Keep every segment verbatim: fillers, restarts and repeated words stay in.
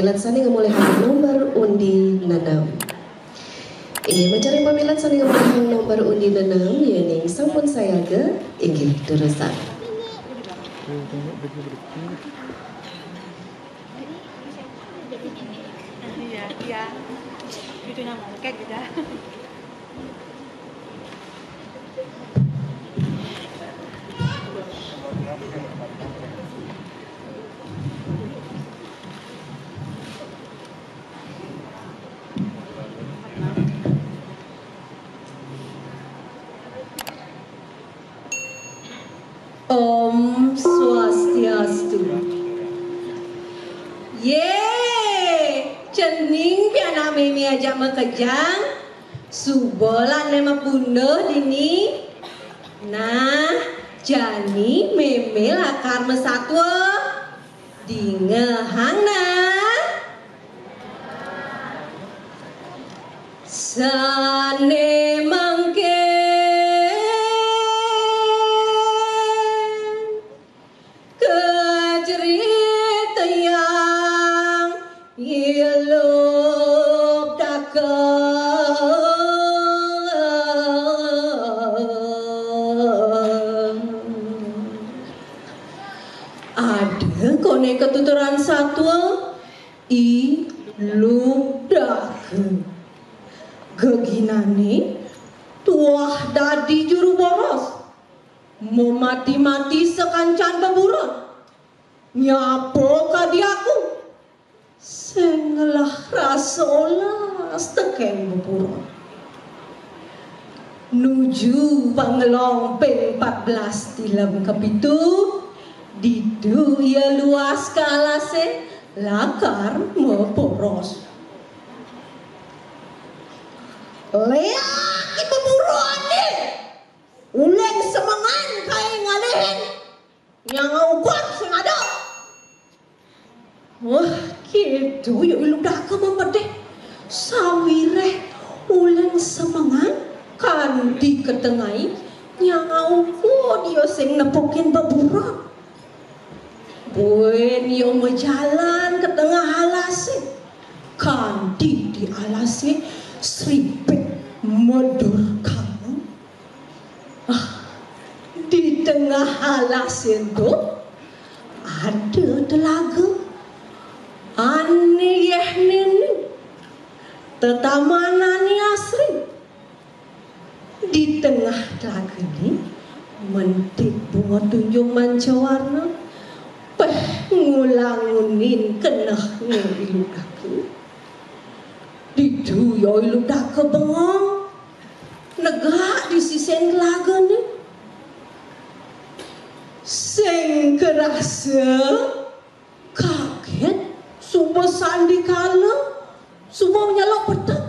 Pamilet sané ngamolihang nomor undi nenem. Inggih, majaring pamilet sané ngamolihang nomor undi nenem, yéning sampun sayaga, inggih durusang. Iya, iya. Gitu nama, kayak gitu. Om Swastiastu. Yé, cening pianak mémé ajak makejang, suba lan né mapunduh dini. Nah, jani mémé lakar masatua. Dingehang nah. Sané mangkin kacritayang Iluk Daka. Ada koné katuturan satua, Iluk Daka. Geginané tuah dadi juru boros. Mamati-mati sakancan beburon. Nyapa kadi aku. Sing ngelah rasa olas tekén beburon. Nuju Pangelong ping empat belas tilem kapitu, ditu ia luas ka alasé lakar maboros. Léak i beburoné, uling semengan kaé ngalihin. Nyang ukur sing ada. Wah, kéto ya Iluk Daka mapedih. Sawiréh uling semengan kanti katengahé, nyang ukur ia sing nepukin beburon. Buin ia majalan ka tengah alasé. Kanti di alasé sripit medurkala. Ah, di tengah alasé ento ada telaga. Ané yéhné, tetamanané asri. Di tengah telagané, mentik bunga tunjung manca warna, péh ngulangunin kenehné Iluk Daka. Ditu ya Iluk Daka bengong, negak di sisin telagané. Sing karasa kagét, suba sandikala, suba nyeluk peteng.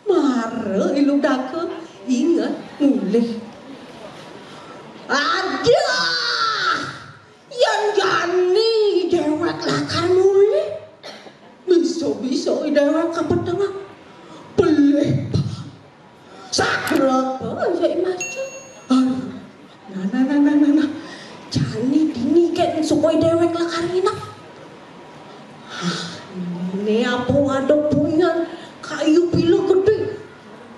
Mara Iluk Daka inget mulih. Aduh! Yén jani déwék lakar mulih, bisa-bisa déwék kapetengan. Pelih paham. Sagrek aja maca. Aduh. Nah, nah, nah, nah, nah, nah. Jani dini kén supaya déwék lakar nginep. Hah, né apa ada punyan kayu bila gedé.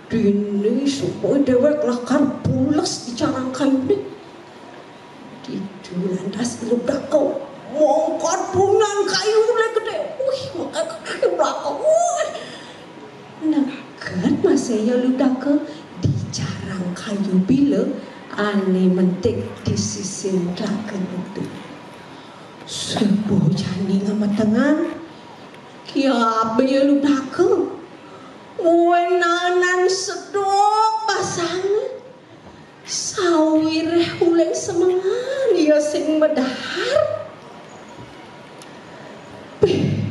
Dini supaya déwék lakar pules di carang kayuné. Ditu lantas Iluk Daka mongkot punyan kayu lé gedé. Wih, mongkot kayu belakang. Wih. Neked masih ya Iluk Daka di carang kayu bila ané mentik di sisin telaga ento. Suba jani ngametengan, kiab ya Iluk Daka. Buin nanan seduk basangé. Sawiréh uling semengan ia sing medahar. Bih.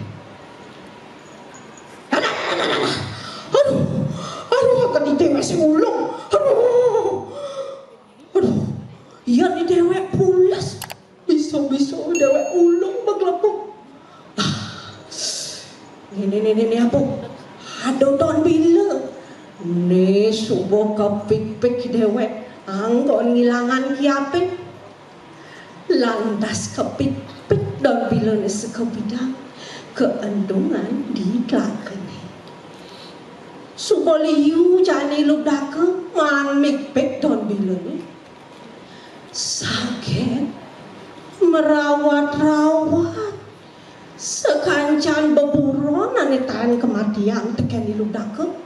Aduh, aduh, akan di déwék sing ulung. Aduh. Aduh, iya di déwék pules. Bisa-bisa déwék ulung maglepung. Ah, né, né, né, né, né, apa? Ada ton bila. Suba kapikpik déwék anggon ngilangan kiapé. Lantas kapikpik don bilané sakabidang kaentungan di tlagané. Suba liu jani Lubdaka maan mikpik don bilané. Saget mrawat-rawat sakancan beburon ané taén kamatian tekén I Lubdaka.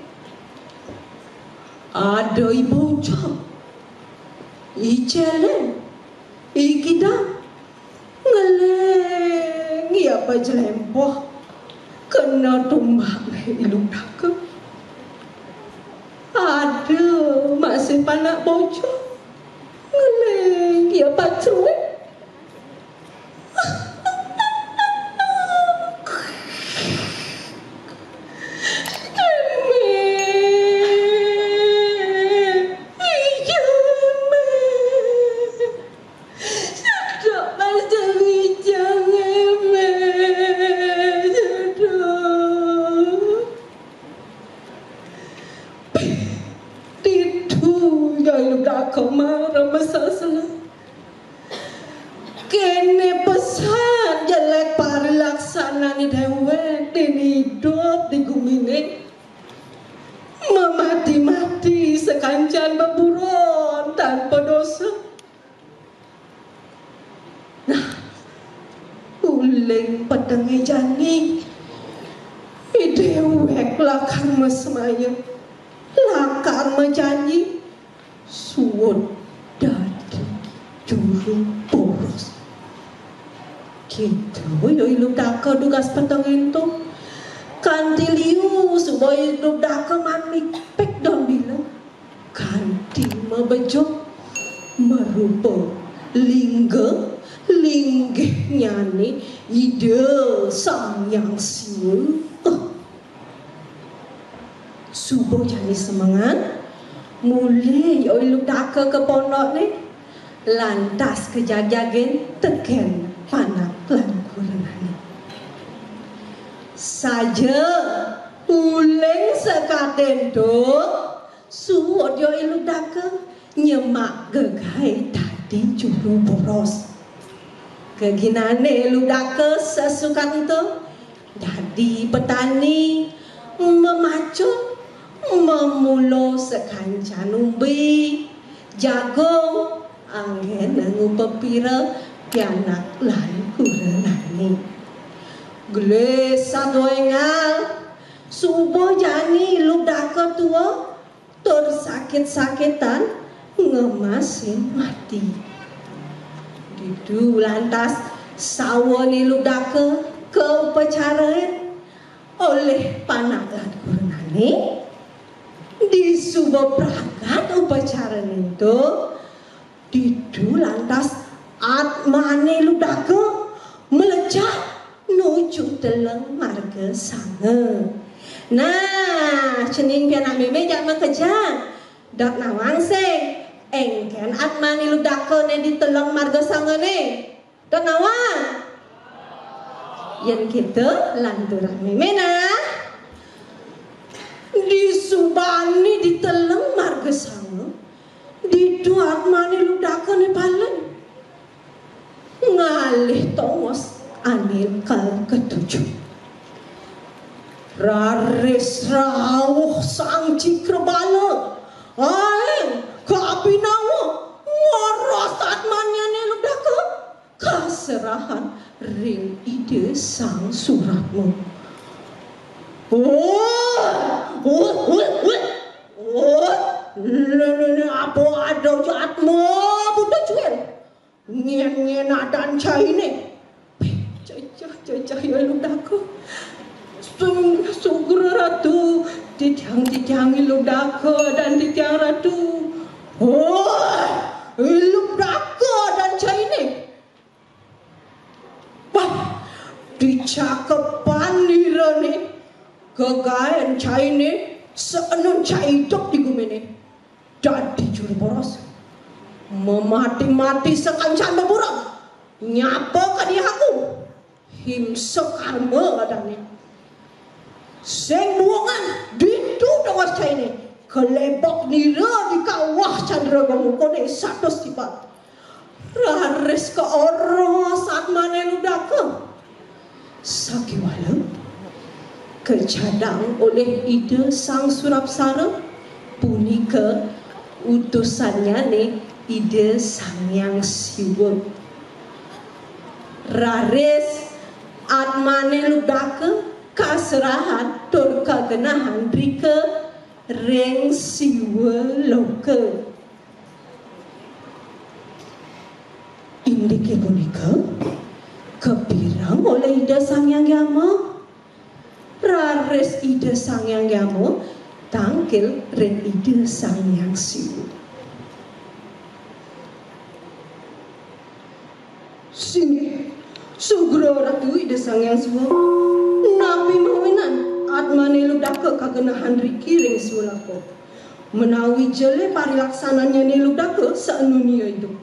Ada I Bojog, I Céléng, I Kidang, ngeling ia pajlémpoh kena tumbak I Lubdaka. Ada masih Panak Bojog, ngeling ia pacruit. Ditu jai Lubdaka mara masasela. Kéné pesan jelék parilaksanané déwék dini idup di guminé. Mamati-mati sakancan beburon tanpa dosa. Nah, uling petengé jani, I déwék lakar masemaya, lakar majanji, suud dadi juru boros. Kéto ya I Lubdaka dugas petengé ento. Kanti liu suba I Lubdaka maan mikpik don bila. Kanti mabejuk marupa lingga linggihnyané Ida Sang Hyang Siwa. Suba jani semengan, mulih ya I Lubdaka ka pondokné, lantas kajagjagin tekén panak lan kurenané. Saja uling sakadi ento, suud ya I Lubdaka nyemak gegaé dadi juru boros. Geginané I Lubdaka sasukan ento dadi petani, mamacut, mamula sakancan umbi, jagung, anggén ngupapira pianak lan kurenané. Gelis satua énggal, suba jani I Lubdaka tua, tur sakit-sakitan ngemasin mati. Ditu lantas sawané I Lubdaka kaupacarain olih panak lan kurenané. Disuba pragat upacarané ento, ditu lantas atmané Lubdaka mlecak nuju teleng marga sanga. Nah, cening pianak mémé jak makejang. Dot nawang sing, éngkén atmané Lubdaka né di teleng marga sangané. Dot nawang. Yén kéto, lanturang mémé nah. Disubané di teleng marga sanga, ditu atmané Lubdaka né palen. Ngalih tongos ané ka-, katuju. Raris rauh Sang Cakrawala, aéng kabinawa, ngoros atmanyané Lubdaka, kaserahan ring Ida Sang Suratma. Wah, wah, wah, wah. Wah, né, né, né, apa ada jatma buta cuil? Nyén-nyén adan cainé. Cecah, cecah ya Lubdaka. Sung-, sugra Ratu, titiang-titiang I Lubdaka dan titiang Ratu. Wah, I Lubdaka dan cainé. Wah, dicakepan irané, gegaén cainé, saenun cai idup di guminé. Dadi juru boros. Mamati-mati sakancan beburon. Nyapa ka diaku. Himsa karma adané. Sing buungan ditu tongos cainé. Kelebok nira di kawah Chandra Gomukané satus tipat. Raris kaoros atmané Lubdaka. Sakéwala kajadang olih Ida Sang Surapsara, punika utusannyané Ida Sang Hyang Siwa. Raris atmané Lubdaka kaserahan tur kagenahang drika ring Siwa Loka. Indiké punika kapireng olih Ida Sang Hyang Yama. Raris Ida Sang Hyang Yama tangkil ring Ida Sang Hyang Siwa. Singgih, sugra Ratu Ida Sang Hyang Siwa. Napi mawinan atmané Lubdaka kagenahang driki ring Siwa Loka? Menawi jelé parilaksanannyané Lubdaka sanunia idup.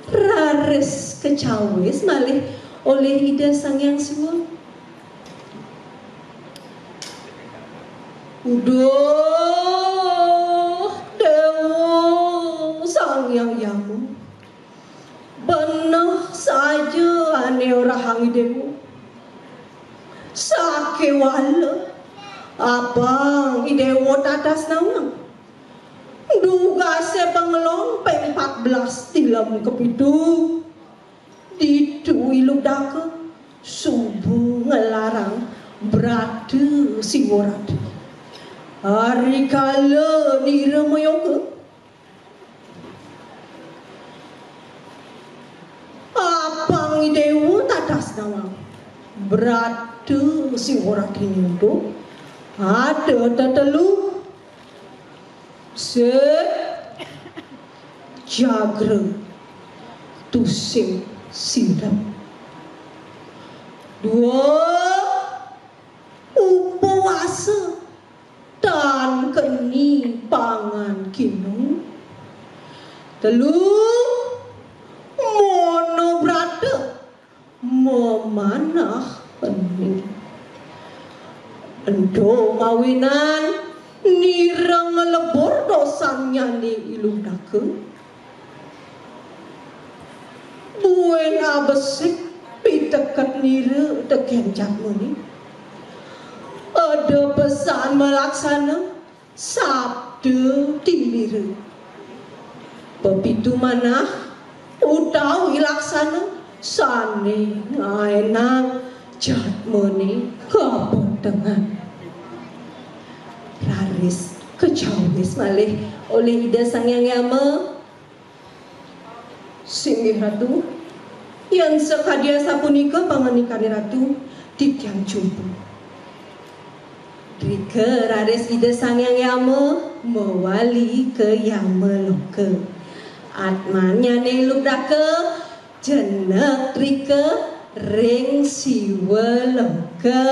Raris kacawis malih olih Ida Sang Hyang Siwa. Uduh, Déwa Sang Hyang Yama. Beneh saja ané orahang I Déwa. Sakéwala, apang I Déwa tatas nawang. Dugasé pangelong ping empat belas tilem kepitu. Ditu I Lubdaka suba nglarang brata Siwa Ratri. Ari kala nira mayoga, apang I Déwa tatas nawang. Brata Siwa Ratri nyentuh ada tetelu. Sik, jagra, tusing sirep. Dua, upawasa, tan keni pangan kina. Telu, monobrata, mamanah pening. Ento mawinan nira nglebur dosannyané I Lubdaka. Buin abesik piteket nira tekén jadmané. Eda pesan malaksana sabda timbira. Pepitu manah utawi laksana sané ngaénang jadmané kapetengan. Raris kacawis malih olih Ida Sang Hyang Yama. Singgih Ratu, yén sakadi asapunika pangandikané Ratu, titiang jumpu. Drika raris Ida Sang Hyang Yama mawali ka Yama Loka. Atmannyané Lubdaka jenek drika ring Siwa Loka.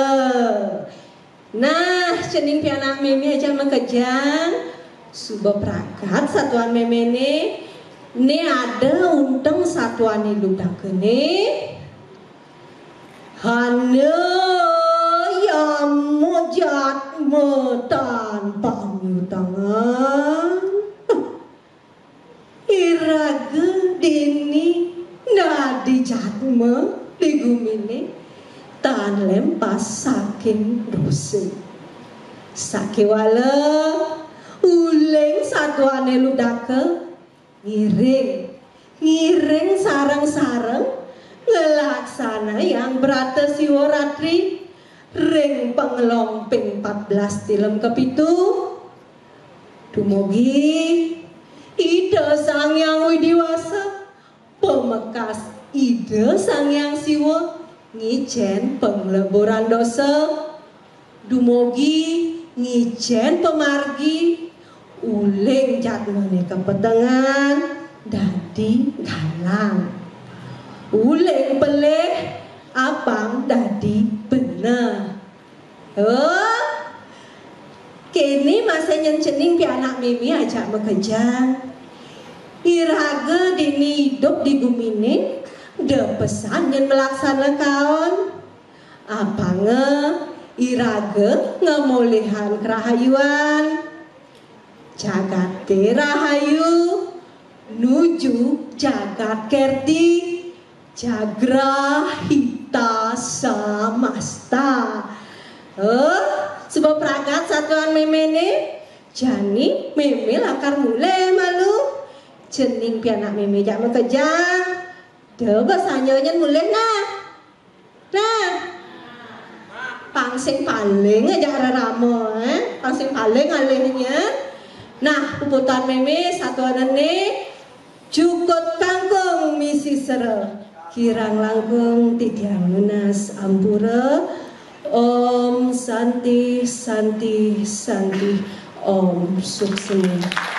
Nah, cening pianak mémé ajak makejang, suba pragat satuan méméné, né ada unteng satuané Lubdakané. Hana yama jadma tan pamiutangan. Iraga dini dadi jadma di guminé tan lempas saking dosa. Sakéwala uling satuané Lubdaka ngiring, ngiring sareng-sareng nglaksanayang brata Siwa Ratri ring pangelong ping empat belas tilem kepitu. Dumugi Ida Sang Hyang Widi Wasa, pamekas Ida Sang Hyang Siwa, ngicén pangleburan dosa. Dumugi ngicén pamargi, uling jadmané kapetengan dadi galang. Uling pelih apang dadi beneh. Oh, kéné masih nyén cening pianak mémé ajak makejang. Iraga dini idup di guminé, da pesan nyén malaksana kaon. Apanga iraga ngamolihang karahayuan. Jagaté Rahayu nuju jagat Kerti, Jagra Hita Samasta. Eh, sebab pragat satuan méméné, jani mémé lakar mulih malu. Jening pianak mémé jak makejang. Da bes anya nyén mulih nah. Nah, pang sing paling aja rerama, eh? Pang sing paling alihnya. Nah, puputan mémé satuané jukut kangkung misi sera. Kirang langkung titiang nunas ampura. Om Santi, Santi, Santi. Om Suksma.